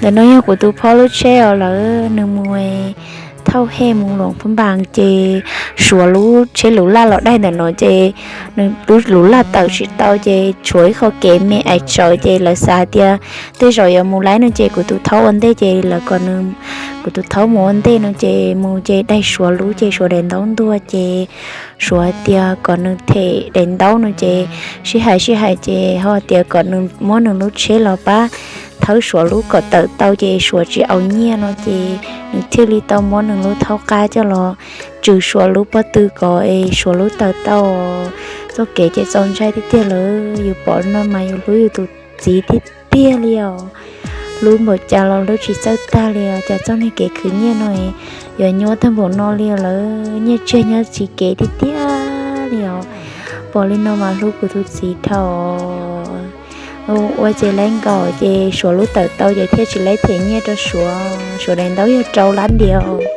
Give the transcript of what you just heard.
Ntawm no yog kuv tus phob lub tsheb os lawm, nws mus thauj hej mus Luam Phab Npas ces suav lub tsheb lus laj los daig ntawm no ces nws lub lus laj tawm tsis tau ces tshuav ib qho kev me ais tsawv ces lawv xav tias tej zaum yuav mus laib no ces kuv tus thaub ua ntej ces lawv kom nws, kuv tus thaub mus ua ntej no ces mus ces daig suav lub ces suav daim ntaub ntuag ces suav tias kom nws them daim ntaub no ces sib hais sib hais ces ho tias kom nws muab nws lub tsheb los pab thawb suav lub kom tawm tau ces suav tsis au nyiaj no ces nws thiaj li tau muab nws lub thaub qab coj los tswm suav lub pob tw kom es suav lub tawm tau. Txoj kev ces txaus ntshai tiag tiag lawm, yus pom no mas yus hlub yus tus txiv tiag tiag li os. Hlub npaum cas los hlub tsis txawj tag li os, cas txoj niag kev khwv nyiaj no yuav nyuaj tag npaum no li lawm, nyiaj txiag nyob tsis kev tiag tiag li os. Pom li no mas hlub kuv tus txiv dhau. Ua ces laib nkaus ces suav lub tawm tau ces thiaj tsis laib them nyiaj rau suav, suav daim ntaub yog rau lab ntias.